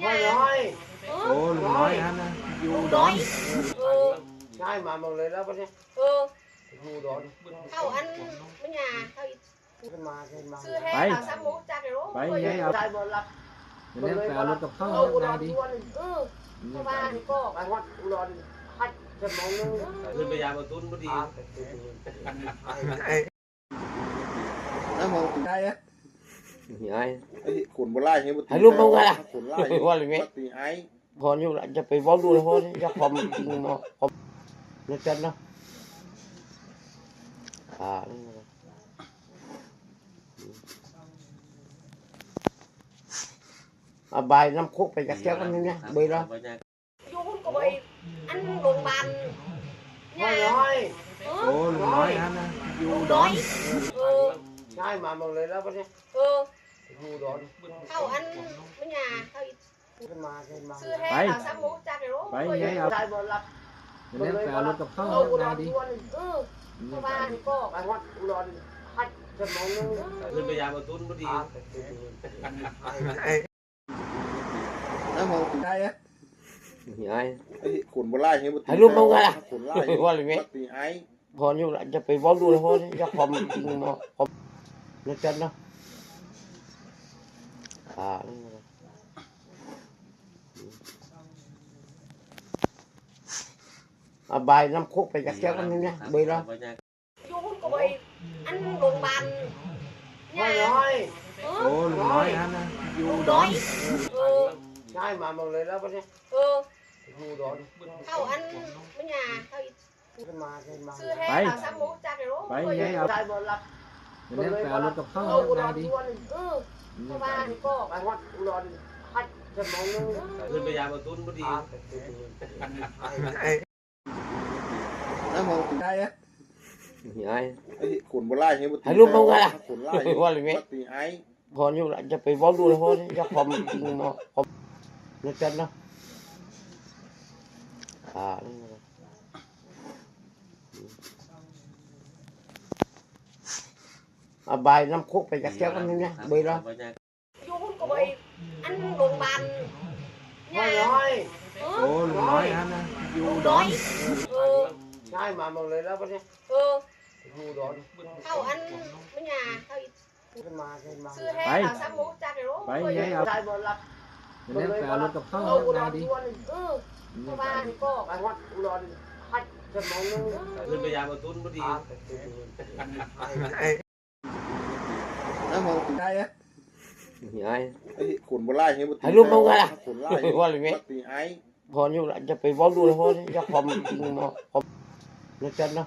ນ້ອຍ ໂອ້ ລຸງນ້ອຍຫັ້ນນະ ຢູ່ອຸດອນ ເອີ ຍ້າຍມາເມືອງເລີຍແລ້ວບັດນີ້ ເອີ ຢູ່ອຸດອນ ເຂົາອັນ ແມ່ຍ່າເຂົາ ຂຶ້ນມາ ຂຶ້ນມາ ຊື້ແຮງ ໄປ ເອົາຊ້ຳຮູ້ຈັກເດ້ ໄປ ໄປ ຍ້າຍເອົາ ໄດ້ບໍ່ລັບ ແມ່ນແລ້ວ ໄປເອົາລົດກັບເຂົາ ເອົາອຸດອນ ນາດີ ເອີ ເພາະວ່າອັນກໍ ໄປຮອດອຸດອນ ຮັດຊົ່ວໂມງໜຶ່ງ ເອີ ຂຶ້ນໄປຢາມເອົາຕຸ້ນບໍ່ດີ ອ່າ ໄດ້ ໄດ້ ຄົນບໍ່ຫຼາຍ ໃຫ້ບໍ່ ໃຫ້ລົມເອົາກັນລະ ຄົນຫຼາຍ ວ່າແລ້ວແມ່ ບໍ່ຕີໃຫ້ ພໍຢູ່ລະ ຢ່າໄປເວົ້າດູເລີຍ ພໍ ຢ່າຄວາມຈິງເນາະ ຄວາມ ນຳກັນເນາະ ອ່າ ອະບາຍນ້ຳໂຄກໄປຈັກແກ້ວກັນນີ້ນະ ເບີລະ ຢູ່ຫຸ້ນກໍບໍ່ ອັນໂຮງບານ ນ້ອຍ ໂອ້ ລຸງນ້ອຍຫັ້ນນະ ຢູ່ອຸດອນ ເອີ ຍ້າຍມາເມືອງເລີຍແລ້ວບັດນີ້ ເອີ ຢູ່ອຸດອນ ເຂົາອັນ ແມ່ຍ່າເຂົາ ຂຶ້ນມາ ຂຶ້ນມາ ຊື້ແຮງ ໄປ ເອົາຊ້ຳຮູ້ຈັກເດ້ ໄປ ໄປ ຍ້າຍເອົາ ໄດ້ບໍ່ລັບ ແມ່ນແລ້ວ ໄປເອົາລົດກັບເຂົາ ເອົາອຸດອນ ນາດີ ເອີ ເພາະວ່າອັນກໍ ໄປຮອດອຸດອນ ຮັດຊົ່ວໂມງໜຶ່ງ ເອີ ຂຶ້ນໄປຢາມເອົາຕຸ້ນບໍ່ດີ ອ່າ ໄດ້ ໄດ້ ຄົນບໍ່ຫຼາຍ ໃຫ້ບໍ່ຕີໃຫ້ ໃຫ້ລົມເອົາກັນລະ ຄົນຫຼາຍ ວ່າແລ້ວແມ່ ບໍ່ຕີໃຫ້ ພໍຢູ່ລະ ຢ່າໄປເວົ້າດູເລີຍ ພໍ ຢ່າຄວາມຈິງເນາະ ຄວາມ ນຳກັນເນາະ ອ່າ ອະບາຍນ້ຳໂຄກໄປຈັກແກ້ວກັນນີ້ນະ ເບີລະ ຢູ່ຫຸ້ນກໍບໍ່ ອັນໂຮງບານ ນ້ອຍ ໂອ້ ລຸງນ້ອຍຫັ້ນນະ ຢູ່ອຸດອນ ເອີ ຍ້າຍມາເມືອງເລີຍແລ້ວບັດນີ້ ເອີ ຢູ່ອຸດອນ ເຂົາອັນ ແມ່ຍ່າເຂົາ ຂຶ້ນມາ ຂຶ້ນມາ ຊື້ແຮງ ໄປ ເອົາຊ້ຳຮູ້ຈັກເດ້ ໄປ ໄປ ຍ້າຍເອົາ ໄດ້ບໍ່ລັບ ແມ່ນແລ້ວ ໄປເອົາລົດກັບເຂົາ ເອົາອຸດອນ ນາດີ ເອີ ເພາະວ່າອັນກໍ ໄປຮອດອຸດອນ ຮັດຊົ່ວໂມງໜຶ່ງ ເອີ ຂຶ້ນໄປຢາມເອົາຕຸ້ນບໍ່ດີ ອ່າ ໄດ້ ໄດ້ ຄົນບໍ່ຫຼາຍ ໃຫ້ບໍ່ຕີໃຫ້ ໃຫ້ລົມເອົາກັນລະ ຄົນຫຼາຍ ວ່າແລ້ວແມ່ ບໍ່ຕີໃຫ້ ພໍຢູ່ລະ ຢ່າໄປເວົ້າດູເລີຍ ພໍ ຢ່າຄວາມຈິງເນາະ ຄວາມ ນຳກັນເນາະ ອ່າ ອະບາຍນ້ຳໂຄກໄປຈັກແກ້ວກັນນີ້ນະ ເບີລະ ຢູ່ຫຸ້ນກໍບໍ່ ອັນໂຮງບານ ນ້ອຍ ໂອ້ ລຸງນ້ອຍຫັ້ນນະ ຢູ່ອຸດອນ ເອີ ຍ້າຍມາເມືອງເລີຍແລ້ວບັດນີ້ ເອີ ຢູ່ອຸດອນ ເຂົາອັນ ແມ່ຍ່າເຂົາ ຂຶ້ນມາ ຂຶ້ນມາ ຊື້ແຮງ ໄປ ເອົາຊ້ຳຮູ້ຈັກເດ້ ໄປ ໄປ ຍ້າຍເອົາ ໄດ້ບໍ່ລັບ ແມ່ນແລ້ວ ໄປເອົາລົດກັບເຂົາ ເອົາອຸດອນ ນາດີ ເອີ ເພາະວ່າອັນກໍ ໄປຮອດອຸດອນ ຮັດຊົ່ວໂມງໜຶ່ງ ເອີ ຂຶ້ນໄປຢາມເອົາຕຸ້ນບໍ່ດີ ອ່າ ໄດ້ ໄດ້ ຄົນບໍ່ຫຼາຍ ໃຫ້ບໍ່ຕີໃຫ້ ໃຫ້ລົມເອົາກັນລະ ຄົນຫຼາຍ ວ່າແລ້ວແມ່ ບໍ່ຕີໃຫ້ ພໍຢູ່ລະ ຢ່າໄປເວົ້າດູເລີຍ ພໍ ຢ່າຄວາມຈິງເນາະ ຄວາມ ນຳກັນເນາະ